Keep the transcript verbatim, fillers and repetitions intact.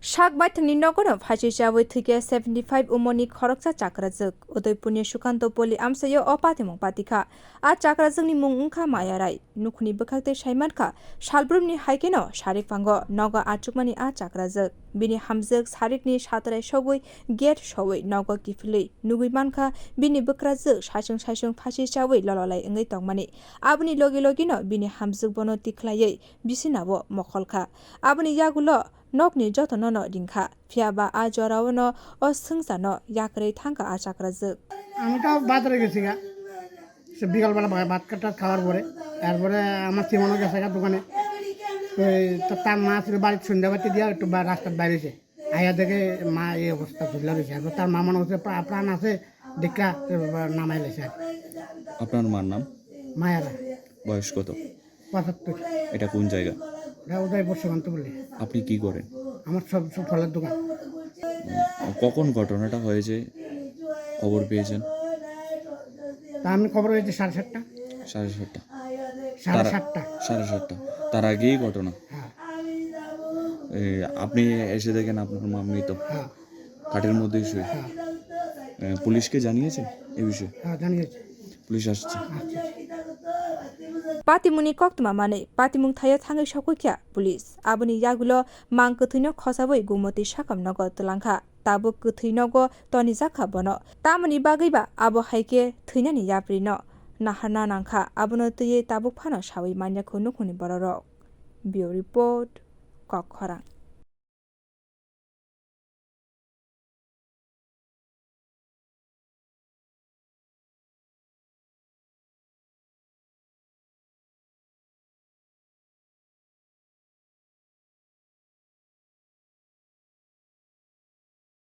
Sak baithangni nogono phaisi chawi thwikhe seventy five umorni khoroksa chakrajwk. Udaipurni Sukanto Poli amsaio o patimung patikha. A chakrajwkni mung wngkha Maya Rai. Nukhuni bwkhak tei saimankha, salbrumni haikheno sarik pango nogo achukmani a chakrajwk. Bini hamjwk sarikni satrai sogwi gate sogwi nogo kiphilwi nugwi mankha, bini bwkrajwk saisung saisung phaisi chawi lololai wngwi tongmani. Aboni logi logino bini hamjwk bono tikhlaiwi bisinao mokholkha. Aboni yagulo nokni jotonono ringkha, phiyaba a joraono o swngcharno yakarwi thangkha a chakrajwk. আমি তো বাজারে গেছি গা, সে বিকালবেলা ভা-, ভাত কাটা খাওয়ার পরে, তারপরে আমার সিমনও গেছে গা দোকানে। তো এই তা-, তার মা ছিল বাড়ির সন্ধ্যাবাতি দিয়া একটু বা-, রাস্তার বাইরে এসে আয়া দেখে মা এই অবস্থা ঝুলে রয়েছে। এখন তার মা মনে হচ্ছে প্রা-, প্রাণ আছে, দেখা নামাই লেছে আর কি। আপনার মার নাম? মায়ারা। বয়স কত? পঁচাত্তর। এটা কোন জায়গা? এটা উদয়পুর সীমান্ত বলে। আপনি কি করেন? আমার সব, সব ফলের দোকান। উম, কখন ঘটনাটা হয়েছে, খবর পেয়েছেন? তা আমি খবর হয়েছে সাড়ে সাতটা। সাড়ে সাতটা। সাড়ে তারা সাতটা। সাড়ে সাতটা। তার আগেই ঘটনা? হ্যাঁ। এ, আপনি এসে দেখেন আপনার মা মৃত? হ্যাঁ। খাটের মধ্যেই শুয়ে? হ্যাঁ। এ, পুলিশকে জানিয়েছেন এ বিষয়ে? হ্যাঁ, জানিয়েছি। পুলিশ আসছে। আচ্ছা। Patimungni koktwma manwi patimung thaio thangwi sokwi kha police. Aboni yagulo mang kwthwino khosawi Gumoti sakam nogo twlangkha. Tabuk kwthwi nogo tonijakha bono. Tamoni bagwiba abo hai khe thwinani yaprino naharna nangkha, abono twiwi tabuk phano sawi manyakho nukhungni bororok. Bureau Report, Kokkhorang.